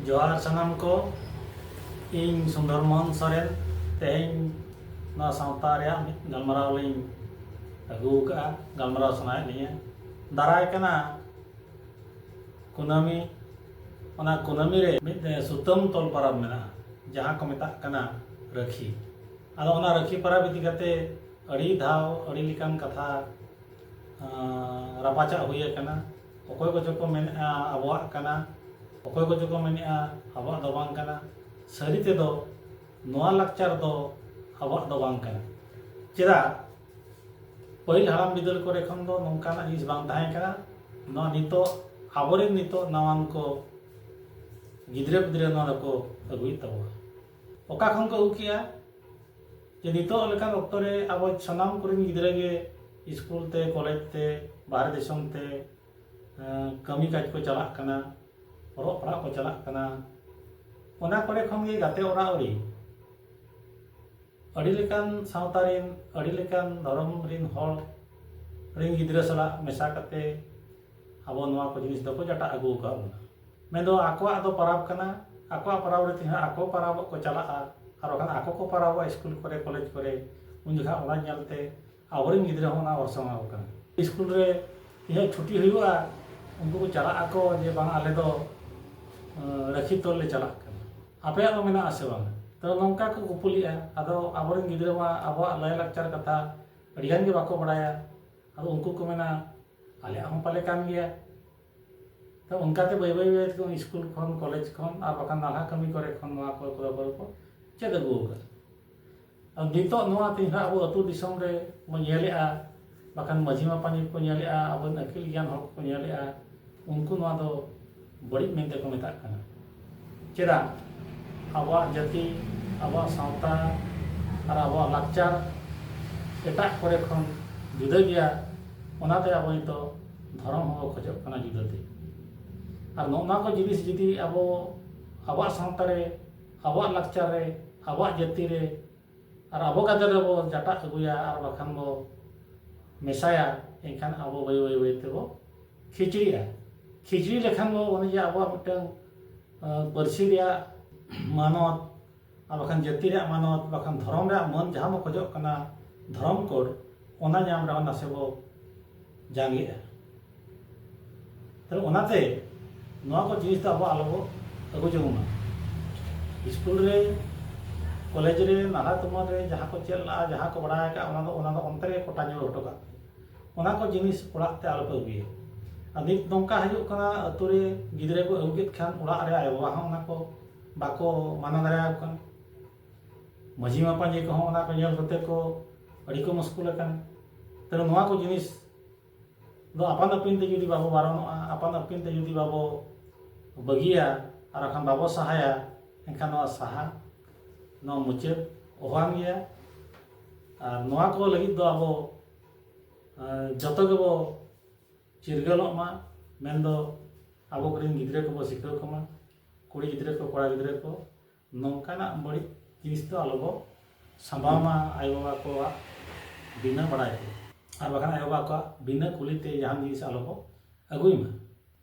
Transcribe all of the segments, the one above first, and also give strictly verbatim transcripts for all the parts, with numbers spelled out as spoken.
ᱡᱚᱦᱟᱨ ᱥᱟᱱᱟᱢ ᱠᱚ, ᱤᱧ ᱥᱩᱱᱫᱚᱨ ᱢᱳᱦᱚᱱ ᱥᱚᱨᱮᱱ᱾ ᱛᱮᱦᱮᱧ ᱱᱚᱣᱟ ᱥᱟᱶᱛᱟ ᱨᱮᱭᱟᱜ ᱢᱤᱫ ᱜᱟᱞᱢᱟᱨᱟᱣ ᱞᱤᱧ ᱟᱹᱜᱩ ᱟᱠᱟᱫᱼᱟ, ᱜᱟᱞᱢᱟᱨᱟᱣ ᱥᱟᱱᱟᱭᱮᱫ ᱞᱤᱧᱟᱹ᱾ ᱫᱟᱨᱟᱭ ᱠᱟᱱᱟ ᱠᱩᱱᱟᱹᱢᱤ, ᱚᱱᱟ ᱠᱩᱱᱟᱹᱢᱤ ᱨᱮ ᱢᱤᱫ ᱥᱩᱛᱟᱹᱢ ᱛᱚᱞ ᱯᱚᱨᱚᱵᱽ ᱢᱮᱱᱟᱜᱼᱟ, ᱡᱟᱦᱟᱸ ᱠᱚ ᱢᱮᱛᱟᱜ ᱠᱟᱱᱟ ᱨᱟᱹᱠᱷᱤ᱾ ᱟᱫᱚ ᱚᱱᱟ ᱨᱟᱹᱠᱷᱤ ᱯᱚᱨᱚᱵᱽ ᱤᱫᱤ ᱠᱟᱛᱮ ᱟᱹᱰᱤ ᱫᱷᱟᱣ ᱟᱹᱰᱤ ᱞᱮᱠᱟᱱ ᱠᱟᱛᱷᱟ ᱟᱸ, ᱨᱟᱯᱟᱪᱟᱜ ᱦᱩᱭ ᱟᱠᱟᱱᱟ᱾ ᱚᱠᱚᱭ ᱠᱚᱪᱚ ᱠᱚ ᱢᱮᱱᱮᱫᱼᱟ ᱟᱵᱚᱣᱟᱜ ᱠᱟᱱᱟ, ᱚᱠᱚᱭ ᱠᱚᱪᱚ ᱠᱚ ᱢᱮᱱᱮᱫᱼᱟ ᱟᱵᱚᱣᱟᱜ ᱫᱚ ᱵᱟᱝ ᱠᱟᱱᱟ᱾ ᱥᱟᱹᱨᱤ ᱛᱮᱫᱚ ᱱᱚᱣᱟ ᱞᱟᱠᱪᱟᱨ ᱫᱚ ᱟᱵᱚᱣᱟᱜ ᱫᱚ ᱵᱟᱝ ᱠᱟᱱᱟ᱾ ᱪᱮᱫᱟᱜ? ᱯᱟᱹᱦᱤᱞ ᱦᱟᱲᱟᱢ ᱵᱤᱫᱟᱹᱞ ᱠᱚᱨᱮ ᱠᱷᱚᱱ ᱫᱚ ᱱᱚᱝᱠᱟᱱᱟᱜ ᱡᱤᱱᱤᱥ ᱵᱟᱝ ᱛᱟᱦᱮᱸ ᱠᱟᱱᱟ᱾ ᱱᱚᱣᱟ ᱱᱤᱛᱚᱜ ᱟᱵᱚᱨᱮᱱ ᱱᱤᱛᱚᱜ ᱱᱟᱣᱟᱱ ᱠᱚ ᱜᱤᱫᱽᱨᱟᱹ ᱯᱤᱫᱽᱨᱟᱹ ᱱᱚᱣᱟ ᱫᱚᱠᱚ ᱟᱹᱜᱩᱭᱮᱫ ᱛᱟᱵᱚᱱᱟ᱾ ᱚᱠᱟ ᱠᱷᱚᱱ ᱠᱚ ᱟᱹᱜᱩ ᱠᱮᱜᱼᱟ? ᱡᱮ ᱱᱤᱛᱚᱜ ᱞᱮᱠᱟᱱ ᱚᱠᱛᱚ ᱨᱮ ᱟᱵᱚ ᱥᱟᱱᱟᱢ ᱠᱚᱨᱮᱱ ᱜᱤᱫᱽᱨᱟᱹ ᱜᱮ ᱥᱠᱩᱞ ᱛᱮ, ᱠᱚᱞᱮᱡᱽ ᱛᱮ, ᱵᱟᱦᱨᱮ ᱫᱤᱥᱚᱢ ᱛᱮ, ᱮᱸ, ᱠᱟᱹᱢᱤ ᱠᱟᱡᱽ ᱠᱚ ᱪᱟᱞᱟᱜ ᱠᱟᱱᱟ, ᱚᱞᱚᱜ ᱯᱟᱲᱦᱟᱜ ᱠᱚ ᱪᱟᱞᱟᱜ ᱠᱟᱱᱟ᱾ ᱚᱱᱟ ᱠᱚᱨᱮ ᱠᱷᱚᱱ ᱜᱮ ᱜᱟᱛᱮ ᱚᱲᱟᱜ ᱨᱮ ᱟᱹᱰᱤ ᱞᱮᱠᱟᱱ ᱥᱟᱶᱛᱟ ᱨᱮᱱ, ᱟᱹᱰᱤ ᱞᱮᱠᱟᱱ ᱫᱷᱚᱨᱚᱢ ᱨᱮᱱ ᱦᱚᱲ ᱨᱮᱱ ᱜᱤᱫᱽᱨᱟᱹ ᱥᱟᱞᱟᱜ ᱢᱮᱥᱟ ᱠᱟᱛᱮ ᱟᱵᱚ ᱱᱚᱣᱟ ᱠᱚ ᱡᱤᱱᱤᱥ ᱫᱚᱠᱚ ᱡᱟᱴᱟ ᱟᱹᱜᱩ ᱟᱠᱟᱫ ᱵᱚᱱᱟ᱾ ᱢᱮᱱᱫᱚ ᱟᱠᱚᱣᱟᱜ ᱫᱚ ᱯᱟᱨᱟᱵᱽ ᱠᱟᱱᱟ, ᱟᱠᱚᱣᱟᱜ ᱯᱟᱨᱟᱵᱽ ᱨᱮ ᱛᱤᱱᱟᱹᱜ ᱟᱠᱚ ᱯᱟᱨᱟᱵᱚᱜ ᱠᱚ ᱪᱟᱞᱟᱜᱼᱟ, ᱟᱨ ᱵᱟᱠᱷᱟᱱ ᱟᱠᱚ ᱠᱚ ᱯᱟᱨᱟᱵᱚᱜᱼᱟ ᱥᱠᱩᱞ ᱠᱚᱨᱮ, ᱠᱚᱞᱮᱡᱽ ᱠᱚᱨᱮ, ᱩᱱ ᱡᱚᱠᱷᱟᱜ ᱚᱱᱟ ᱧᱮᱞᱛᱮ ᱟᱵᱚᱨᱮᱱ ᱜᱤᱫᱽᱨᱟᱹ ᱦᱚᱸ ᱚᱱᱟ ᱚᱨᱥᱚᱝ ᱟᱠᱚ ᱠᱟᱱᱟ᱾ ᱥᱠᱩᱞ ᱨᱮ ᱛᱤᱱᱟᱹᱜ ᱪᱷᱩᱴᱤ ᱦᱩᱭᱩᱜᱼᱟ, ᱩᱱᱠᱩ ᱠᱚ ᱪᱟᱞᱟᱜ ᱟᱠᱚ ᱡᱮ ᱵᱟᱝ ᱟᱞᱮ ᱫᱚ, ᱟᱸ, ᱨᱟᱹᱠᱷᱤ ᱛᱚᱞ ᱞᱮ ᱪᱟᱞᱟᱜ ᱠᱟᱱᱟ, ᱟᱯᱮᱭᱟᱜ ᱫᱚ ᱢᱮᱱᱟᱜᱼᱟ ᱥᱮ ᱵᱟᱝ? ᱛᱚ ᱱᱚᱝᱠᱟ ᱠᱚ ᱠᱩᱯᱩᱞᱤᱜᱼᱟ᱾ ᱟᱫᱚ ᱟᱵᱚᱨᱮᱱ ᱜᱤᱫᱽᱨᱟᱹ ᱢᱟ ᱟᱵᱚᱣᱟᱜ ᱞᱟᱭᱼᱞᱟᱠᱪᱟᱨ ᱠᱟᱛᱷᱟ ᱟᱹᱰᱤᱜᱟᱱ ᱜᱮ ᱵᱟᱠᱚ ᱵᱟᱲᱟᱭᱟ᱾ ᱟᱫᱚ ᱩᱱᱠᱩ ᱠᱚ ᱢᱮᱱᱟ, ᱟᱞᱮᱭᱟᱜ ᱦᱚᱸ ᱯᱟᱞᱮ ᱠᱟᱱ ᱜᱮᱭᱟ᱾ ᱛᱚ ᱚᱱᱠᱟᱛᱮ ᱵᱟᱹᱭ ᱵᱟᱹᱭ ᱵᱟᱹᱭ ᱛᱮ ᱥᱠᱩᱞ ᱠᱷᱚᱱ, ᱠᱚᱞᱮᱡᱽ ᱠᱷᱚᱱ ᱟᱨ ᱵᱟᱠᱷᱟᱱ ᱱᱟᱞᱦᱟ ᱠᱟᱹᱢᱤ ᱠᱚᱨᱮ ᱠᱷᱚᱱ ᱱᱚᱣᱟ ᱠᱚ ᱠᱚᱫᱚ ᱠᱚ ᱪᱮᱫ ᱟᱹᱜᱩ ᱟᱠᱟᱫᱟ᱾ ᱟᱨ ᱱᱤᱛᱚᱜ ᱱᱚᱣᱟ ᱛᱮᱦᱮᱧ ᱟᱵᱚ ᱟᱹᱛᱩ ᱫᱤᱥᱚᱢ ᱨᱮ ᱵᱚᱱ ᱧᱮᱞᱮᱜᱼᱟ, ᱵᱟᱠᱷᱟᱱ ᱢᱟᱹᱡᱷᱤ ᱢᱟᱯᱟᱧᱤ ᱠᱚ ᱧᱮᱞᱮᱜᱼᱟ, ᱟᱵᱚᱨᱮᱱ ᱟᱹᱠᱤᱞ ᱜᱮᱭᱟᱱ ᱦᱚᱲ ᱠᱚᱠᱚ ᱧᱮᱞᱮᱜᱼᱟ, ᱩᱱᱠᱩ ᱱᱚᱣᱟ ᱫᱚ ᱵᱟᱹᱲᱤᱡ ᱢᱮᱱᱛᱮ ᱠᱚ ᱢᱮᱛᱟᱜ ᱠᱟᱱᱟ᱾ ᱪᱮᱫᱟᱜ? ᱟᱵᱚᱣᱟᱜ ᱡᱟᱹᱛᱤ, ᱟᱵᱚᱣᱟᱜ ᱥᱟᱶᱛᱟ ᱟᱨ ᱟᱵᱚᱣᱟᱜ ᱞᱟᱠᱪᱟᱨ ᱮᱴᱟᱜ ᱠᱚᱨᱮ ᱠᱷᱚᱱ ᱡᱩᱫᱟᱹ ᱜᱮᱭᱟ᱾ ᱚᱱᱟᱛᱮ ᱟᱵᱚ ᱱᱤᱛᱚᱜ ᱫᱷᱚᱨᱚᱢ ᱦᱚᱸᱵᱚ ᱠᱷᱚᱡᱚᱜ ᱠᱟᱱᱟ ᱡᱩᱫᱟᱹᱛᱮ᱾ ᱟᱨ ᱱᱚᱜᱼᱚ ᱱᱚᱣᱟ ᱠᱚ ᱡᱤᱱᱤᱥ ᱡᱩᱫᱤ ᱟᱵᱚ ᱟᱵᱚᱣᱟᱜ ᱥᱟᱶᱛᱟ ᱨᱮ, ᱟᱵᱚᱣᱟᱜ ᱞᱟᱠᱪᱟᱨ ᱨᱮ, ᱟᱵᱚᱣᱟᱜ ᱡᱟᱹᱛᱤ ᱨᱮ ᱟᱨ ᱟᱵᱚ ᱜᱟᱫᱮᱞ ᱨᱮᱵᱚ ᱡᱟᱴᱟᱜ ᱟᱹᱜᱩᱭᱟ ᱟᱨ ᱵᱟᱠᱷᱟᱱ ᱵᱚ ᱢᱮᱥᱟᱭᱟ, ᱮᱱᱠᱷᱟᱱ ᱟᱵᱚ ᱵᱟᱹᱭ ᱵᱟᱹᱭ ᱵᱟᱹᱭ ᱛᱮᱵᱚ ᱠᱷᱤᱪᱲᱤᱜᱼᱟ᱾ ᱠᱷᱤᱪᱲᱤ ᱞᱮᱠᱷᱟᱱ ᱵᱚ ᱚᱱᱮ ᱡᱮ ᱟᱵᱚᱣᱟᱜ ᱢᱤᱫᱴᱟᱝ ᱯᱟᱹᱨᱥᱤ ᱨᱮᱭᱟᱜ ᱢᱟᱱᱚᱛ, ᱟᱨ ᱵᱟᱠᱷᱟᱱ ᱡᱟᱹᱛᱤ ᱨᱮᱭᱟᱜ ᱢᱟᱱᱚᱛ, ᱵᱟᱠᱷᱟᱱ ᱫᱷᱚᱨᱚᱢ ᱨᱮᱭᱟᱜ ᱢᱟᱹᱱ ᱡᱟᱦᱟᱸ ᱵᱚ ᱠᱷᱚᱡᱚᱜ ᱠᱟᱱᱟ, ᱫᱷᱚᱨᱚᱢ ᱠᱳᱰ, ᱚᱱᱟ ᱧᱟᱢ ᱨᱮᱦᱚᱸ ᱱᱟᱥᱮ ᱵᱚ ᱡᱟᱸᱜᱮᱜᱼᱟ᱾ ᱛᱟᱦᱞᱮ ᱚᱱᱟᱛᱮ ᱱᱚᱣᱟ ᱠᱚ ᱡᱤᱱᱤᱥ ᱫᱚ ᱟᱵᱚ ᱟᱞᱚ ᱵᱚ ᱟᱹᱜᱩ ᱡᱚᱝ ᱢᱟ᱾ ᱥᱠᱩᱞ ᱨᱮ, ᱠᱚᱞᱮᱡᱽ ᱨᱮ, ᱱᱟᱞᱦᱟ ᱛᱩᱢᱟᱹᱞ ᱨᱮ ᱡᱟᱦᱟᱸ ᱠᱚ ᱪᱮᱫ ᱞᱟᱜᱼᱟ, ᱡᱟᱦᱟᱸ ᱠᱚ ᱵᱟᱲᱟᱭ ᱟᱠᱟᱫᱼᱟ, ᱚᱱᱟ ᱫᱚ, ᱚᱱᱟ ᱫᱚ ᱚᱱᱛᱮ ᱨᱮ ᱠᱚᱴᱟ ᱧᱩᱨ ᱦᱚᱴᱚ ᱠᱟᱜ ᱯᱮ᱾ ᱚᱱᱟ ᱠᱚ ᱡᱤᱱᱤᱥ ᱚᱲᱟᱜ ᱛᱮ ᱟᱞᱚ ᱯᱮ ᱟᱹᱜᱩᱭᱟ᱾ ᱟᱨ ᱱᱤᱛ ᱱᱚᱝᱠᱟ ᱦᱤᱡᱩᱜ ᱠᱟᱱᱟ, ᱟᱹᱛᱩ ᱨᱮ ᱜᱤᱫᱽᱨᱟᱹ ᱠᱚ ᱟᱹᱜᱩ ᱠᱮᱫ ᱠᱷᱟᱱ ᱚᱲᱟᱜ ᱨᱮ ᱟᱭᱳ ᱵᱟᱵᱟ ᱦᱚᱸ ᱚᱱᱟ ᱠᱚ ᱵᱟᱠᱚ ᱢᱟᱱᱟ ᱫᱟᱲᱮᱭᱟᱠᱚ ᱠᱟᱱᱟ᱾ ᱢᱟᱹᱡᱷᱤ ᱢᱟᱯᱟᱧᱡᱤ ᱠᱚᱦᱚᱸ ᱚᱱᱟ ᱠᱚ ᱧᱮᱞ ᱠᱟᱛᱮ ᱠᱚ ᱟᱹᱰᱤ ᱠᱚ ᱢᱩᱥᱠᱩᱞ ᱟᱠᱟᱱᱟ᱾ ᱛᱟᱦᱞᱮ ᱱᱚᱣᱟ ᱠᱚ ᱡᱤᱱᱤᱥ ᱫᱚ ᱟᱯᱟᱱ ᱟᱹᱯᱤᱱ ᱛᱮ ᱡᱩᱫᱤ ᱵᱟᱵᱚ ᱵᱟᱨᱚᱱᱚᱜᱼᱟ, ᱟᱯᱟᱱ ᱟᱹᱯᱤᱱ ᱛᱮ ᱡᱩᱫᱤ ᱵᱟᱵᱚ ᱵᱟᱹᱜᱤᱭᱟ, ᱟᱨ ᱵᱟᱠᱷᱟᱱ ᱵᱟᱵᱚ ᱥᱟᱦᱟᱭᱟ, ᱮᱱᱠᱷᱟᱱ ᱱᱚᱣᱟ ᱥᱟᱦᱟ, ᱱᱚᱣᱟ ᱢᱩᱪᱟᱹᱫ ᱚᱦᱚᱣᱟᱱ ᱜᱮᱭᱟ᱾ ᱟᱨ ᱱᱚᱣᱟ ᱠᱚ ᱞᱟᱹᱜᱤᱫ ᱫᱚ ᱟᱵᱚ, ᱮᱸ, ᱡᱚᱛᱚ ᱜᱮᱵᱚ ᱪᱤᱨᱜᱟᱹᱞᱚᱜ ᱢᱟ, ᱢᱮᱱᱫᱚ ᱟᱵᱚ ᱠᱚᱨᱮᱱ ᱜᱤᱫᱽᱨᱟᱹ ᱠᱚᱵᱚ ᱥᱤᱠᱷᱟᱹᱣ ᱠᱚᱢᱟ, ᱠᱩᱲᱤ ᱜᱤᱫᱽᱨᱟᱹ ᱠᱚ, ᱠᱚᱲᱟ ᱜᱤᱫᱽᱨᱟᱹ ᱠᱚ, ᱱᱚᱝᱠᱟᱱᱟᱜ ᱵᱟᱹᱲᱤᱡ ᱡᱤᱱᱤᱥ ᱫᱚ ᱟᱞᱚ ᱵᱚ ᱥᱟᱢᱵᱟᱣ ᱢᱟ ᱟᱭᱳᱼᱵᱟᱵᱟ ᱠᱚᱣᱟᱜ ᱵᱤᱱᱟᱹ ᱵᱟᱲᱟᱭ ᱛᱮ, ᱟᱨ ᱵᱟᱠᱷᱟᱱ ᱟᱭᱳᱼᱵᱟᱵᱟ ᱠᱚᱣᱟᱜ ᱵᱤᱱᱟᱹ ᱠᱩᱞᱤ ᱛᱮ ᱡᱟᱦᱟᱱ ᱡᱤᱱᱤᱥ ᱟᱞᱚ ᱵᱚ ᱟᱹᱜᱩᱭ ᱢᱟ᱾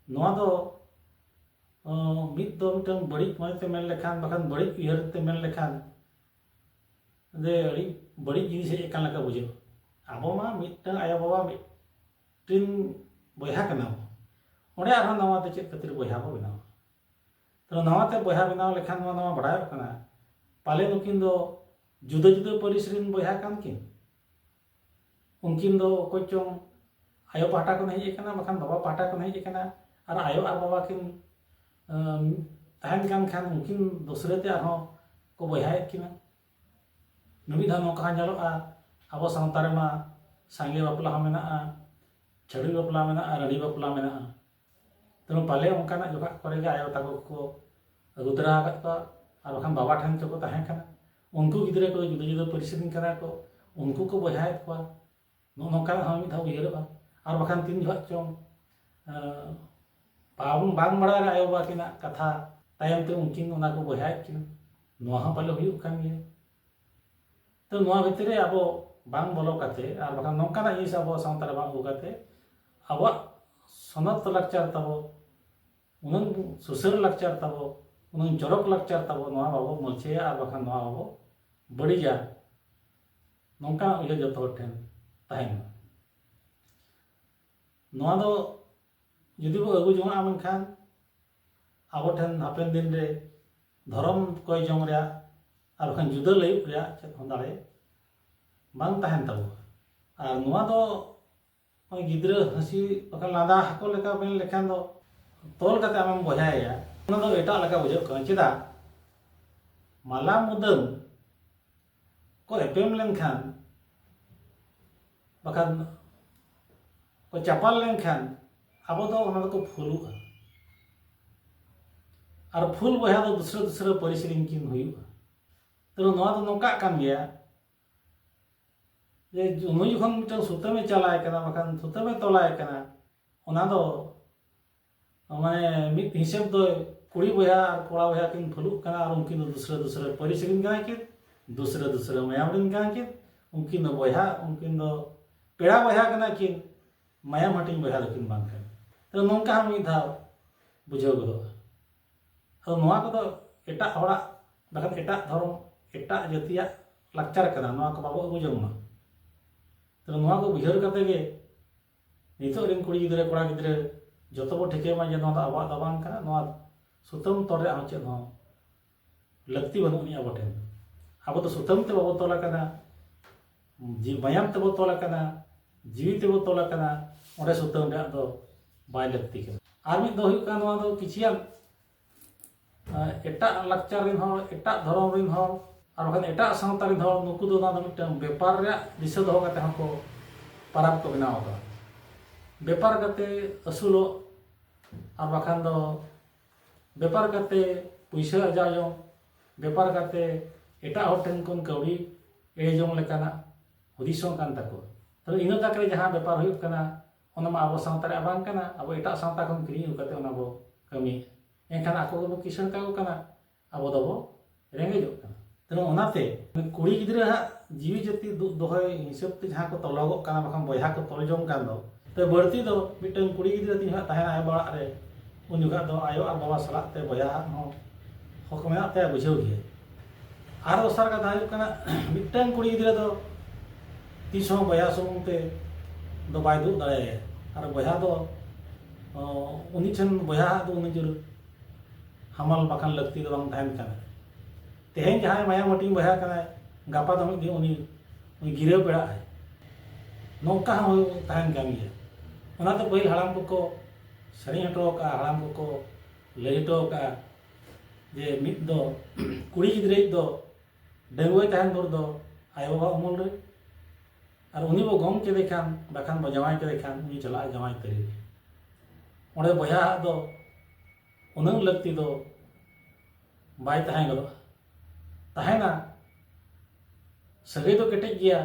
ᱱᱚᱣᱟ ᱫᱚ, ᱚ, ᱢᱤᱫ ᱫᱚ ᱢᱤᱫᱴᱟᱝ ᱵᱟᱹᱲᱤᱡ ᱢᱚᱱᱮ ᱛᱮ ᱢᱮᱱ ᱞᱮᱠᱷᱟᱱ, ᱵᱟᱠᱷᱟᱱ ᱵᱟᱹᱲᱤᱡ ᱩᱭᱦᱟᱹᱨ ᱛᱮ ᱢᱮᱱ ᱞᱮᱠᱷᱟᱱ, ᱡᱮ ᱟᱹᱰᱤ ᱵᱟᱹᱲᱤᱡ ᱡᱤᱱᱤᱥ ᱦᱮᱡ ᱟᱠᱟᱱ ᱞᱮᱠᱟ ᱵᱩᱡᱷᱟᱹᱜᱼᱟ᱾ ᱟᱵᱚ ᱢᱟ ᱢᱤᱫᱴᱟᱝ ᱟᱭᱳᱼᱵᱟᱵᱟ ᱢᱤᱫᱴᱤᱱ ᱵᱚᱭᱦᱟ ᱠᱟᱱᱟ ᱵᱚ, ᱚᱸᱰᱮ ᱟᱨᱦᱚᱸ ᱱᱟᱣᱟ ᱛᱮ ᱪᱮᱫ ᱠᱷᱟᱹᱛᱤᱨ ᱵᱚᱭᱦᱟ ᱵᱚ ᱵᱮᱱᱟᱣᱟ? ᱛᱚ, ᱱᱟᱣᱟ ᱛᱮ ᱵᱚᱭᱦᱟ ᱵᱮᱱᱟᱣ ᱞᱮᱠᱷᱟᱱ ᱱᱚᱣᱟ, ᱱᱚᱣᱟ ᱵᱟᱲᱟᱭᱚᱜ ᱠᱟᱱᱟ, ᱯᱟᱞᱮ ᱱᱩᱠᱤᱱ ᱫᱚ ᱡᱩᱫᱟᱹ ᱡᱩᱫᱟᱹ ᱯᱟᱹᱨᱤᱥ ᱨᱮᱱ ᱵᱚᱭᱦᱟ ᱠᱟᱱ ᱠᱤᱱ᱾ ᱩᱱᱠᱤᱱ ᱫᱚ ᱚᱠᱚᱭ ᱪᱚᱝ ᱟᱭᱳ ᱯᱟᱦᱴᱟ ᱠᱷᱚᱱ ᱦᱮᱡ ᱟᱠᱟᱱᱟ, ᱵᱟᱠᱷᱟᱱ ᱵᱟᱵᱟ ᱯᱟᱦᱴᱟ ᱠᱷᱚᱱ ᱦᱮᱡ ᱟᱠᱟᱱᱟ, ᱟᱨ ᱟᱭᱳ ᱟᱨ ᱵᱟᱵᱟ ᱠᱤᱱ, ᱟᱢ, ᱛᱟᱦᱮᱱ ᱠᱟᱱ ᱠᱷᱟᱱ ᱩᱱᱠᱤᱱ ᱫᱩᱥᱨᱟᱹ ᱛᱮ ᱟᱨᱦᱚᱸ ᱠᱚ ᱵᱚᱭᱦᱟᱭᱮᱫ ᱠᱤᱱᱟ᱾ ᱢᱤᱢᱤᱫ ᱫᱷᱟᱣ ᱱᱚᱝᱠᱟ ᱦᱚᱸ ᱧᱮᱞᱚᱜᱼᱟ, ᱟᱵᱚ ᱥᱟᱶᱛᱟ ᱨᱮᱢᱟ ᱥᱟᱸᱜᱮ ᱵᱟᱯᱞᱟ ᱦᱚᱸ ᱢᱮᱱᱟᱜᱼᱟ, ᱪᱷᱟᱹᱰᱣᱤ ᱵᱟᱯᱞᱟ ᱢᱮᱱᱟᱜᱼᱟ, ᱨᱟᱺᱰᱤ ᱵᱟᱯᱞᱟ ᱢᱮᱱᱟᱜᱼᱟ᱾ ᱛᱮᱢᱚᱱ ᱯᱟᱞᱮ ᱚᱱᱠᱟᱱᱟᱜ ᱡᱚᱠᱷᱟᱜ ᱠᱚᱨᱮ ᱜᱮ ᱟᱭᱳ ᱛᱟᱠᱚ ᱠᱚ ᱟᱹᱜᱩ ᱛᱚᱨᱟ ᱟᱠᱟᱫ ᱠᱚᱣᱟ, ᱟᱨ ᱵᱟᱠᱷᱟᱱ ᱵᱟᱵᱟ ᱴᱷᱮᱱ ᱪᱚᱠᱚ ᱛᱟᱦᱮᱸ ᱠᱟᱱᱟ᱾ ᱩᱱᱠᱩ ᱜᱤᱫᱽᱨᱟᱹ ᱠᱚᱫᱚ ᱡᱩᱫᱟᱹ ᱡᱩᱫᱟᱹ ᱯᱟᱹᱨᱤᱥ ᱨᱮᱱ ᱠᱟᱱᱟ ᱠᱚ, ᱩᱱᱠᱩ ᱠᱚ ᱵᱚᱭᱦᱟᱭᱮᱫ ᱠᱚᱣᱟ᱾ ᱱᱚᱜᱼᱚ ᱱᱚᱝᱠᱟᱱᱟᱜ ᱦᱚᱸ ᱢᱤᱫ ᱫᱷᱟᱣ ᱩᱭᱦᱟᱹᱨᱚᱜᱼᱟ᱾ ᱟᱨ ᱵᱟᱠᱷᱟᱱ ᱛᱤᱱ ᱡᱚᱦᱚᱜ ᱪᱚᱝ, ᱮᱸ, ᱵᱟᱝ, ᱵᱟᱝ ᱵᱟᱲᱟᱭ ᱨᱮ ᱟᱭᱳᱼᱵᱟᱵᱟ ᱠᱤᱱᱟᱜ ᱠᱟᱛᱷᱟ ᱛᱟᱭᱚᱢ ᱛᱮ ᱩᱱᱠᱤᱱ ᱚᱱᱟ ᱠᱚ ᱵᱚᱭᱦᱟᱭᱮᱫ ᱠᱤᱱᱟ, ᱱᱚᱣᱟ ᱦᱚᱸ ᱯᱟᱞᱮ ᱦᱩᱭᱩᱜ ᱠᱟᱱ ᱜᱮᱭᱟ᱾ ᱛᱚ, ᱱᱚᱣᱟ ᱵᱷᱤᱛᱤᱨ ᱨᱮ ᱟᱵᱚ ᱵᱟᱝ ᱵᱚᱞᱚ ᱠᱟᱛᱮ, ᱟᱨ ᱵᱟᱠᱷᱟᱱ ᱱᱚᱝᱠᱟᱱᱟᱜ ᱡᱤᱱᱤᱥ ᱟᱵᱚ ᱥᱟᱶᱛᱟ ᱨᱮ ᱵᱟᱝ ᱟᱹᱜᱩ ᱠᱟᱛᱮ, ᱟᱵᱚᱣᱟᱜ ᱥᱚᱱᱚᱛ ᱞᱟᱠᱪᱟᱨ ᱛᱟᱵᱚ ᱩᱱᱟᱹᱝ ᱥᱩᱥᱟᱹᱨ ᱞᱟᱠᱪᱟᱨ ᱛᱟᱵᱚ, ᱩᱱᱟᱹᱝ ᱪᱚᱨᱚᱠ ᱞᱟᱠᱪᱟᱨ ᱛᱟᱵᱚ, ᱱᱚᱣᱟ ᱵᱟᱵᱚ ᱢᱟᱹᱞᱪᱷᱟᱹᱭᱟ ᱟᱨ ᱵᱟᱠᱷᱟᱱ ᱱᱚᱣᱟ ᱵᱟᱵᱚ ᱵᱟᱹᱲᱤᱡᱟ, ᱱᱚᱝᱠᱟᱱᱟᱜ ᱩᱭᱦᱟᱹᱨ ᱡᱚᱛᱚ ᱦᱚᱲ ᱴᱷᱮᱱ ᱛᱟᱦᱮᱱ ᱢᱟ᱾ ᱱᱚᱣᱟ ᱫᱚ ᱡᱩᱫᱤ ᱵᱚ ᱟᱹᱜᱩ ᱡᱚᱝᱟᱜᱼᱟ, ᱢᱮᱱᱠᱷᱟᱱ ᱟᱵᱚ ᱴᱷᱮᱱ ᱦᱟᱯᱮᱱ ᱫᱤᱱ ᱨᱮ ᱫᱷᱚᱨᱚᱢ ᱠᱚᱭ ᱡᱚᱝ ᱨᱮᱭᱟᱜ ᱟᱨ ᱵᱟᱠᱷᱟᱱ ᱡᱩᱫᱟᱹ ᱞᱟᱹᱭᱚᱜ ᱨᱮᱭᱟᱜ ᱪᱮᱫ ᱦᱚᱸ ᱫᱟᱲᱮ ᱵᱟᱝ ᱛᱟᱦᱮᱱ ᱛᱟᱵᱚᱱᱟ᱾ ᱟᱨ ᱱᱚᱣᱟ ᱫᱚ ᱱᱚᱜᱼᱚᱭ ᱜᱤᱫᱽᱨᱟᱹ ᱦᱟᱹᱥᱤ ᱵᱟᱠᱷᱟᱱ ᱞᱟᱸᱫᱟ ᱦᱟᱹᱠᱩ ᱞᱮᱠᱟ ᱢᱮᱱ ᱞᱮᱠᱷᱟᱱ ᱫᱚ ᱛᱚᱞ ᱠᱟᱛᱮ ᱟᱢᱮᱢ ᱵᱚᱭᱦᱟᱭᱮᱭᱟ, ᱚᱱᱟ ᱫᱚ ᱮᱴᱟᱜ ᱞᱮᱠᱟ ᱵᱩᱡᱷᱟᱹᱜ ᱠᱟᱱᱟ᱾ ᱪᱮᱫᱟᱜ? ᱢᱟᱞᱟ ᱢᱩᱫᱟᱹᱢ ᱠᱚ ᱮᱯᱮᱢ ᱞᱮᱱᱠᱷᱟᱱ, ᱵᱟᱠᱷᱟᱱ ᱠᱚ ᱪᱟᱯᱟᱞ ᱞᱮᱱᱠᱷᱟᱱ ᱟᱵᱚ ᱫᱚ ᱚᱱᱟ ᱫᱚᱠᱚ ᱯᱷᱩᱞᱩᱜᱼᱟ᱾ ᱟᱨ ᱯᱷᱩᱞ ᱵᱚᱭᱦᱟ ᱫᱚ ᱫᱩᱥᱨᱟᱹ ᱫᱩᱥᱨᱟᱹ ᱯᱟᱹᱨᱤᱥ ᱨᱮᱱ ᱠᱤᱱ ᱦᱩᱭᱩᱜᱼᱟ᱾ ᱛᱚ ᱱᱚᱣᱟ ᱫᱚ ᱱᱚᱝᱠᱟᱜ ᱠᱟᱱ ᱜᱮᱭᱟ ᱡᱮ ᱩᱱᱤ ᱡᱚᱠᱷᱚᱱ ᱢᱤᱫᱴᱟᱝ ᱥᱩᱛᱟᱹᱢᱮ ᱪᱟᱞᱟᱭ ᱠᱟᱱᱟ, ᱵᱟᱠᱷᱟᱱ ᱥᱩᱛᱟᱹᱢᱮ ᱛᱚᱞᱟᱭ ᱠᱟᱱᱟ, ᱚᱱᱟ ᱫᱚ ᱢᱟᱱᱮ ᱢᱤᱫ ᱦᱤᱥᱟᱹᱵ ᱫᱚ ᱠᱩᱲᱤ ᱵᱚᱭᱦᱟ ᱟᱨ ᱠᱚᱲᱟ ᱵᱚᱭᱦᱟ ᱠᱤᱱ ᱯᱷᱩᱞᱩᱜ ᱠᱟᱱᱟ ᱟᱨ ᱩᱱᱠᱤᱱ ᱫᱚ ᱫᱩᱥᱨᱟᱹ ᱫᱩᱥᱨᱟᱹ ᱯᱟᱹᱨᱤᱥ ᱨᱮᱱ ᱠᱟᱱᱟ ᱠᱤᱱ, ᱫᱩᱥᱨᱟᱹ ᱫᱩᱥᱨᱟᱹ ᱢᱟᱭᱟᱢ ᱨᱮᱱ ᱠᱟᱱᱟ ᱠᱤᱱ᱾ ᱩᱱᱠᱤᱱ ᱫᱚ ᱵᱚᱭᱦᱟ, ᱩᱱᱠᱤᱱ ᱫᱚ ᱯᱮᱲᱟ ᱵᱚᱭᱦᱟ ᱠᱟᱱᱟ ᱠᱤᱱ, ᱢᱟᱭᱟᱢ ᱦᱟᱹᱴᱤᱧ ᱵᱚᱭᱦᱟ ᱫᱚᱠᱤᱱ ᱵᱟᱝ ᱠᱟᱱᱟ᱾ ᱛᱚ ᱱᱚᱝᱠᱟ ᱦᱚᱸ ᱢᱤᱫ ᱫᱷᱟᱣ ᱵᱩᱡᱷᱟᱹᱣ ᱜᱚᱫᱚᱜᱼᱟ᱾ ᱟᱫᱚ ᱱᱚᱣᱟ ᱠᱚᱫᱚ ᱮᱴᱟᱜ ᱦᱚᱲᱟᱜ, ᱵᱟᱠᱷᱟᱱ ᱮᱴᱟᱜ ᱫᱷᱚᱨᱚᱢ, ᱮᱴᱟᱜ ᱡᱟᱹᱛᱤᱭᱟᱜ ᱞᱟᱠᱪᱟᱨ ᱠᱟᱱᱟ, ᱱᱚᱣᱟ ᱠᱚ ᱵᱟᱵᱚ ᱟᱹᱜᱩ ᱡᱚᱝ ᱢᱟ᱾ ᱛᱚ ᱱᱚᱣᱟ ᱠᱚ ᱩᱭᱦᱟᱹᱨ ᱠᱟᱛᱮ ᱜᱮ ᱱᱤᱛᱚᱜ ᱨᱮᱱ ᱠᱩᱲᱤ ᱜᱤᱫᱽᱨᱟᱹ, ᱠᱚᱲᱟ ᱜᱤᱫᱽᱨᱟᱹ ᱡᱚᱛᱚ ᱵᱚ ᱴᱷᱤᱠᱟᱹᱭ ᱢᱟ ᱡᱮ ᱱᱚᱣᱟ ᱫᱚ ᱟᱵᱚᱣᱟᱜ ᱫᱚ ᱵᱟᱝ ᱠᱟᱱᱟ, ᱱᱚᱣᱟ ᱥᱩᱛᱟᱹᱢ ᱛᱚᱞ ᱨᱮᱭᱟᱜ ᱦᱚᱸ ᱪᱮᱫ ᱦᱚᱸ ᱞᱟᱹᱠᱛᱤ ᱵᱟᱹᱱᱩᱜ ᱟᱹᱱᱤᱡ ᱟᱵᱚ ᱴᱷᱮᱱ᱾ ᱟᱵᱚ ᱫᱚ ᱥᱩᱛᱟᱹᱢ ᱛᱮ ᱵᱟᱵᱚ ᱛᱚᱞ ᱟᱠᱟᱱᱟ, ᱡᱤ-, ᱢᱟᱭᱟᱢ ᱛᱮᱵᱚ ᱛᱚᱞ ᱟᱠᱟᱱᱟ, ᱡᱤᱣᱤ ᱛᱮᱵᱚ ᱛᱚᱞ ᱟᱠᱟᱱᱟ, ᱚᱸᱰᱮ ᱥᱩᱛᱟᱹᱢ ᱨᱮᱭᱟᱜ ᱫᱚ ᱵᱟᱭ ᱞᱟᱹᱠᱛᱤ ᱠᱟᱱᱟ᱾ ᱟᱨ ᱢᱤᱫ ᱫᱚ ᱦᱩᱭᱩᱜ ᱠᱟᱱᱟ, ᱱᱚᱣᱟ ᱫᱚ ᱠᱤᱪᱷᱤᱭᱟᱱ ᱮᱴᱟᱜ ᱞᱟᱠᱪᱟᱨ ᱨᱮᱱ ᱦᱚᱲ, ᱮᱴᱟᱜ ᱫᱷᱚᱨᱚᱢ ᱨᱮᱱ ᱦᱚᱲ, ᱟᱨ ᱵᱟᱠᱷᱟᱱ ᱮᱴᱟᱜ ᱥᱟᱶᱛᱟ ᱨᱮᱱ ᱦᱚᱲ, ᱱᱩᱠᱩ ᱫᱚ ᱱᱚᱣᱟ ᱫᱚ ᱢᱤᱫᱴᱟᱝ ᱵᱮᱯᱟᱨ ᱨᱮᱭᱟᱜ ᱫᱤᱥᱟᱹ ᱫᱚᱦᱚ ᱠᱟᱛᱮ ᱦᱚᱸᱠᱚ ᱯᱟᱨᱟᱵᱽ ᱠᱚ ᱵᱮᱱᱟᱣ ᱟᱠᱟᱫᱟ᱾ ᱵᱮᱯᱟᱨ ᱠᱟᱛᱮ ᱟᱹᱥᱩᱞᱚᱜ, ᱟᱨ ᱵᱟᱠᱷᱟᱱ ᱫᱚ ᱵᱮᱯᱟᱨ ᱠᱟᱛᱮ ᱯᱩᱭᱥᱟᱹ ᱟᱨᱡᱟᱣ ᱡᱚᱝ, ᱵᱮᱯᱟᱨ ᱠᱟᱛᱮ ᱮᱴᱟᱜ ᱦᱚᱲ ᱴᱷᱮᱱ ᱠᱷᱚᱱ ᱠᱟᱹᱣᱰᱤ ᱮᱲᱮ ᱡᱚᱝ ᱞᱮᱠᱟᱱᱟᱜ ᱦᱩᱫᱤᱥ ᱦᱚᱸ ᱠᱟᱱ ᱛᱟᱠᱚᱣᱟ᱾ ᱛᱚᱵᱮ ᱤᱱᱟᱹ ᱛᱟᱠ ᱨᱮ ᱡᱟᱦᱟᱸ ᱵᱮᱯᱟᱨ ᱦᱩᱭᱩᱜ ᱠᱟᱱᱟ, ᱚᱱᱟ ᱢᱟ ᱟᱵᱚ ᱥᱟᱶᱛᱟ ᱨᱮᱭᱟᱜ ᱵᱟᱝ ᱠᱟᱱᱟ, ᱟᱵᱚ ᱮᱴᱟᱜ ᱥᱟᱶᱛᱟ ᱠᱷᱚᱱ ᱠᱤᱨᱤᱧ ᱟᱹᱜᱩ ᱠᱟᱛᱮ ᱚᱱᱟ ᱵᱚ ᱠᱟᱹᱢᱤᱭᱮᱫᱼᱟ᱾ ᱮᱱᱠᱷᱟᱱ ᱟᱠᱚ ᱜᱮᱵᱚ ᱠᱤᱥᱟᱹᱬ ᱠᱟᱠᱚ ᱠᱟᱱᱟ, ᱟᱵᱚ ᱫᱚᱵᱚ ᱨᱮᱸᱜᱮᱡᱚᱜ ᱠᱟᱱᱟ᱾ ᱛᱮ ᱚᱱᱟᱛᱮ ᱠᱩᱲᱤ ᱜᱤᱫᱽᱨᱟᱹ ᱦᱟᱸᱜ ᱡᱤᱣᱤ ᱡᱟᱹᱛᱤ ᱫᱩᱜ ᱫᱚᱦᱚᱭ ᱦᱤᱥᱟᱹᱵ ᱛᱮ ᱡᱟᱦᱟᱸ ᱠᱚ ᱛᱚᱞᱚᱜᱚᱜ ᱠᱟᱱᱟ, ᱵᱟᱠᱷᱟᱱ ᱵᱚᱭᱦᱟ ᱠᱚ ᱛᱚᱞ ᱡᱚᱝ ᱠᱟᱱ ᱫᱚ, ᱛᱚ ᱵᱟᱹᱲᱛᱤ ᱫᱚ ᱢᱤᱫᱴᱟᱝ ᱠᱩᱲᱤ ᱜᱤᱫᱽᱨᱟᱹ ᱛᱤᱧ ᱦᱟᱸᱜ ᱛᱟᱦᱮᱱᱟ ᱟᱭᱳ ᱚᱲᱟᱜ ᱨᱮ, ᱩᱱ ᱡᱚᱠᱷᱟᱜ ᱫᱚ ᱟᱭᱳ ᱟᱨ ᱵᱟᱵᱟ ᱥᱟᱞᱟᱜ ᱛᱮ ᱵᱚᱭᱦᱟ ᱦᱟᱜ ᱦᱚᱸ ᱦᱚᱠ ᱢᱮᱱᱟᱜ ᱛᱟᱭᱟ, ᱵᱩᱡᱷᱟᱹᱣ ᱜᱮ᱾ ᱟᱨ ᱫᱚᱥᱟᱨ ᱠᱟᱛᱷᱟ ᱦᱩᱭᱩᱜ ᱠᱟᱱᱟ, ᱢᱤᱫᱴᱟᱝ ᱠᱩᱲᱤ ᱜᱤᱫᱽᱨᱟᱹ ᱫᱚ ᱛᱤᱥ ᱦᱚᱸ ᱵᱚᱭᱦᱟ ᱥᱩᱢᱩᱝ ᱛᱮ ᱫᱚ ᱵᱟᱭ ᱫᱩᱜ ᱫᱟᱲᱮᱭᱟᱭᱟ᱾ ᱟᱨ ᱵᱚᱭᱦᱟ ᱫᱚ, ᱚ, ᱩᱱᱤ ᱴᱷᱮᱱ ᱵᱚᱭᱦᱟ ᱦᱟᱜ ᱫᱚ ᱩᱱᱟᱹᱜ ᱡᱳᱨ ᱦᱟᱢᱟᱞ ᱵᱟᱠᱷᱟᱱ ᱞᱟᱹᱠᱛᱤ ᱫᱚ ᱵᱟᱝ ᱛᱟᱦᱮᱱ ᱠᱟᱱᱟ᱾ ᱛᱮᱦᱮᱧ ᱡᱟᱦᱟᱸᱭ ᱢᱟᱭᱟᱢ ᱦᱟᱹᱴᱤᱧ ᱵᱚᱭᱦᱟ ᱠᱟᱱᱟᱭ, ᱜᱟᱯᱟ ᱫᱚ ᱢᱤᱫ ᱫᱤᱱ ᱩᱱᱤ, ᱩᱱᱤ ᱜᱤᱨᱟᱹ ᱯᱮᱲᱟᱜ ᱟᱭ᱾ ᱱᱚᱝᱠᱟ ᱦᱚᱸ ᱛᱟᱦᱮᱱ ᱠᱟᱱ ᱜᱮᱭᱟ᱾ ᱚᱱᱟᱛᱮ ᱯᱟᱹᱦᱤᱞ ᱦᱟᱲᱟᱢ ᱠᱚᱠᱚ ᱥᱮᱨᱮᱧ ᱦᱚᱴᱚ ᱟᱠᱟᱫᱼᱟ, ᱦᱟᱲᱟᱢ ᱠᱚᱠᱚ ᱞᱟᱹᱭ ᱦᱚᱴᱚ ᱟᱠᱟᱫᱼᱟ ᱡᱮ ᱢᱤᱫ ᱫᱚ ᱠᱩᱲᱤ ᱜᱤᱫᱽᱨᱟᱹᱭᱤᱡ ᱫᱚ ᱰᱟᱺᱜᱩᱣᱟᱹᱭ ᱛᱟᱦᱮᱱ ᱵᱷᱳᱨ ᱫᱚ ᱟᱭᱳᱼᱵᱟᱵᱟ ᱩᱢᱩᱞ ᱨᱮ, ᱟᱨ ᱩᱱᱤ ᱵᱚ ᱜᱚᱝ ᱠᱮᱫᱮ ᱠᱷᱟᱱ, ᱵᱟᱠᱷᱟᱱ ᱵᱚ ᱡᱟᱶᱟᱭ ᱠᱮᱫᱮ ᱠᱷᱟᱱ, ᱩᱱᱤ ᱪᱟᱞᱟᱜᱼᱟ ᱡᱟᱶᱟᱭ ᱛᱟᱹᱨᱤ ᱨᱮ᱾ ᱚᱸᱰᱮ ᱵᱚᱭᱦᱟ ᱦᱟᱜ ᱫᱚ ᱩᱱᱟᱹᱜ ᱞᱟᱹᱠᱛᱤ ᱫᱚ ᱵᱟᱭ ᱛᱟᱦᱮᱸ ᱜᱚᱫᱚᱜᱼᱟ᱾ ᱛᱟᱦᱮᱱᱟ, ᱥᱟᱹᱜᱟᱹᱭ ᱫᱚ ᱠᱮᱴᱮᱡ ᱜᱮᱭᱟ,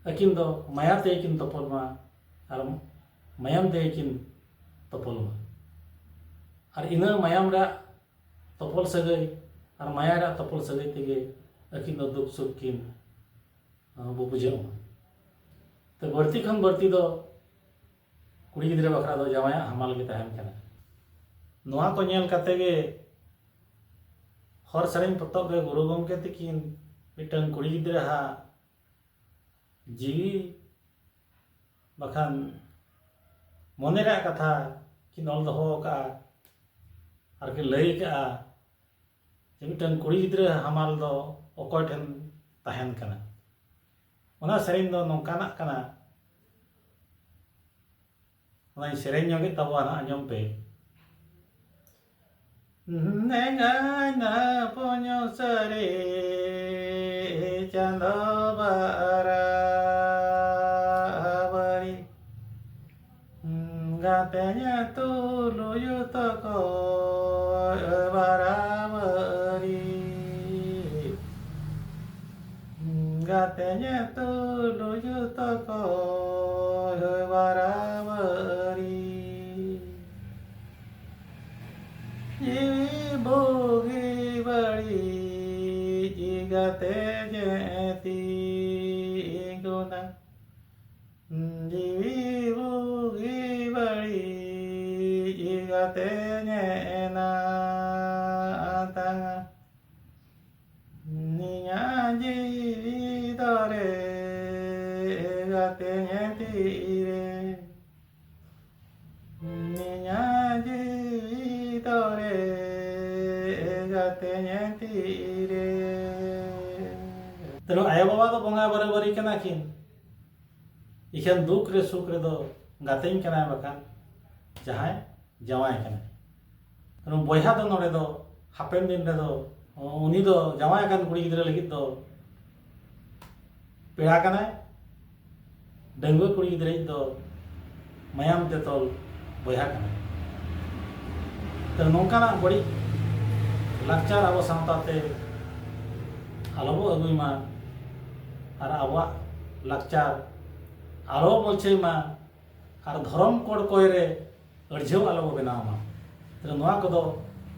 ᱟᱹᱠᱤᱱ ᱫᱚ ᱢᱟᱭᱟ ᱛᱮᱜᱮ ᱠᱤᱱ ᱛᱚᱯᱚᱞ ᱢᱟ ᱟᱨ ᱢᱟᱭᱟᱢ ᱛᱮᱜᱮ ᱠᱤᱱ ᱛᱚᱯᱚᱞ ᱢᱟ᱾ ᱟᱨ ᱤᱱᱟᱹ ᱢᱟᱭᱟᱢ ᱨᱮᱭᱟᱜ ᱛᱚᱯᱚᱞ ᱥᱟᱹᱜᱟᱹᱭ ᱟᱨ ᱢᱟᱭᱟ ᱨᱮᱭᱟᱜ ᱛᱚᱯᱚᱞ ᱥᱟᱹᱜᱟᱹᱭ ᱛᱮᱜᱮ ᱟᱹᱠᱤᱱ ᱫᱚ ᱫᱩᱠ ᱥᱩᱠ ᱠᱤᱱ, ᱟᱸ, ᱵᱩ-, ᱵᱩᱡᱷᱟᱹᱣ ᱢᱟ᱾ ᱛᱚ ᱵᱟᱹᱲᱛᱤ ᱠᱷᱚᱱ ᱵᱟᱹᱲᱛᱤ ᱫᱚ ᱠᱩᱲᱤ ᱜᱤᱫᱽᱨᱟᱹ ᱵᱟᱠᱷᱨᱟ ᱫᱚ ᱡᱟᱶᱟᱭᱟᱜ ᱦᱟᱢᱟᱞ ᱜᱮ ᱛᱟᱦᱮᱱ ᱠᱟᱱᱟ᱾ ᱱᱚᱣᱟ ᱠᱚ ᱧᱮᱞ ᱠᱟᱛᱮ ᱜᱮ ᱦᱚᱨ ᱥᱮᱨᱮᱧ ᱯᱚᱛᱚᱵ ᱨᱮ ᱜᱩᱨᱩ ᱜᱚᱢᱠᱮ ᱛᱟᱹᱠᱤᱱ ᱢᱤᱫᱴᱟᱝ ᱠᱩᱲᱤ ᱜᱤᱫᱽᱨᱟᱹ ᱦᱟᱜ ᱡᱤᱣᱤ ᱵᱟᱠᱷᱟᱱ ᱢᱚᱱᱮ ᱨᱮᱭᱟᱜ ᱠᱟᱛᱷᱟ ᱠᱤᱱ ᱚᱞ ᱫᱚᱦᱚ ᱟᱠᱟᱫᱼᱟ ᱟᱨ ᱠᱤᱱ ᱞᱟᱹᱭ ᱟᱠᱟᱫᱼᱟ ᱡᱮ ᱢᱤᱫᱴᱟᱝ ᱠᱩᱲᱤ ᱜᱤᱫᱽᱨᱟᱹ ᱦᱟᱢᱟᱞ ᱫᱚ ᱚᱠᱚᱭ ᱴᱷᱮᱱ ᱛᱟᱦᱮᱱ ᱠᱟᱱᱟ᱾ ᱚᱱᱟ ᱥᱮᱨᱮᱧ ᱫᱚ ᱱᱚᱝᱠᱟᱱᱟᱜ ᱠᱟᱱᱟ, ᱚᱱᱟᱧ ᱥᱮᱨᱮᱧ ᱧᱚᱜᱮᱫ ᱛᱟᱵᱚᱣᱟ ᱱᱟᱜ, ᱟᱸᱡᱚᱢ ᱯᱮ᱾ ᱱᱮᱜᱟᱭ ᱱᱟ ᱯᱚᱧᱚ ᱥᱟᱨᱮ ᱪᱟᱸᱫᱚ ᱵᱟᱨᱟᱵᱟᱨᱤ᱾ ᱜᱟᱛᱮ ᱧᱮ ᱛᱩᱞᱩᱭᱩ ᱛᱚᱠᱚ ᱵᱟᱨᱟᱵᱟᱨᱤ᱾ ᱜᱟᱛᱮ ᱧᱮ ᱛᱩᱞᱩᱭᱩ ᱛᱚᱠᱚ ᱵᱟᱨᱟᱵᱟᱨᱤ᱾ ᱡᱤᱣᱤ ᱵᱩᱜᱤ ᱵᱟᱹᱲᱤᱡ ᱜᱟᱛᱮ ᱧᱮ ᱛᱤᱸᱜᱩᱱᱟ᱾ ᱡᱤᱣᱤ ᱵᱩᱜᱤ ᱵᱟᱹᱲᱤᱡ ᱛᱮᱧᱮᱱᱟ ᱛᱟᱝᱟ ᱱᱤᱭᱟᱹ ᱡᱤᱣᱤ ᱫᱚᱨᱮ ᱜᱟᱛᱮᱧ ᱛᱤᱨᱮ ᱱᱤᱭᱟᱹ ᱡᱤᱣᱤ ᱫᱚᱨᱮ ᱜᱟᱛᱮᱧ ᱛᱤᱨᱮ᱾ ᱛᱮᱱᱩ ᱟᱭᱳ ᱵᱟᱵᱟ ᱫᱚ ᱵᱚᱸᱜᱟ ᱵᱟᱨᱟᱵᱟᱨᱤ ᱠᱟᱱᱟ ᱠᱤᱱ, ᱤᱠᱷᱟᱹᱱ ᱫᱩᱠ ᱨᱮ ᱥᱩᱠ ᱨᱮᱫᱚ ᱜᱟᱛᱮᱧ ᱠᱟᱱᱟᱭ ᱵᱟᱠᱷᱟᱱ ᱡᱟᱦᱟᱸᱭ ᱡᱟᱶᱟᱭ ᱠᱟᱱᱟᱭ᱾ ᱠᱟᱨᱚᱱ ᱵᱚᱭᱦᱟ ᱫᱚ ᱱᱚᱰᱮ ᱫᱚ ᱦᱟᱯᱮᱱ ᱫᱤᱱ ᱨᱮᱫᱚ ᱩᱱᱤ ᱫᱚ ᱡᱟᱶᱟᱭ ᱟᱠᱟᱱ ᱠᱩᱲᱤ ᱜᱤᱫᱽᱨᱟᱹ ᱞᱟᱹᱜᱤᱫ ᱫᱚ ᱯᱮᱲᱟ ᱠᱟᱱᱟᱭ, ᱰᱟᱺᱜᱩᱣᱟᱹ ᱠᱩᱲᱤ ᱜᱤᱫᱽᱨᱟᱹ ᱫᱚ ᱢᱟᱭᱟᱢ ᱛᱮ ᱛᱚᱞ ᱵᱚᱭᱦᱟ ᱠᱟᱱᱟᱭ᱾ ᱛᱚ ᱱᱚᱝᱠᱟᱱᱟᱜ ᱵᱟᱹᱲᱤᱡ ᱞᱟᱠᱪᱟᱨ ᱟᱵᱚ ᱥᱟᱶᱛᱟ ᱛᱮ ᱟᱞᱚ ᱵᱚ ᱟᱹᱜᱩᱭ ᱢᱟ ᱟᱨ ᱟᱵᱚᱣᱟᱜ ᱞᱟᱠᱪᱟᱨ ᱟᱞᱚ ᱵᱚ ᱪᱟᱹᱭ ᱢᱟ ᱟᱨ ᱫᱷᱚᱨᱚᱢ ᱠᱚᱲ ᱠᱚᱭ ᱨᱮ ᱟᱹᱲᱡᱷᱟᱹᱣ ᱟᱞᱚ ᱵᱚ ᱵᱮᱱᱟᱣ ᱢᱟ᱾ ᱛᱚ ᱱᱚᱣᱟ ᱠᱚᱫᱚ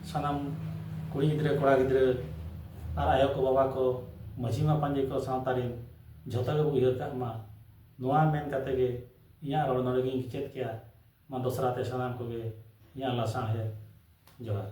ᱥᱟᱱᱟᱢ ᱠᱩᱲᱤ ᱜᱤᱫᱽᱨᱟᱹ, ᱠᱚᱲᱟ ᱜᱤᱫᱽᱨᱟᱹ ᱟᱨ ᱟᱭᱳ ᱠᱚ, ᱵᱟᱵᱟ ᱠᱚ, ᱢᱟᱹᱡᱷᱤ ᱢᱟᱯᱟᱧᱡᱤ ᱠᱚ, ᱥᱟᱶᱛᱟ ᱨᱤᱱ ᱡᱷᱚᱛᱚ ᱜᱮᱵᱚ ᱩᱭᱦᱟᱹᱨ ᱠᱟᱜ ᱢᱟ᱾ ᱱᱚᱣᱟ ᱢᱮᱱ ᱠᱟᱛᱮ ᱜᱮ ᱤᱧᱟᱹᱜ ᱨᱚᱲ ᱱᱚᱰᱮ ᱜᱤᱧ ᱠᱮᱪᱮᱫ ᱠᱮᱜᱼᱟ᱾ ᱢᱟ ᱫᱚᱥᱨᱟ ᱛᱮ ᱥᱟᱱᱟᱢ ᱠᱚᱜᱮ ᱤᱧᱟᱹᱜ ᱞᱟᱥᱟᱬᱦᱮᱫ ᱡᱚᱦᱟᱨ᱾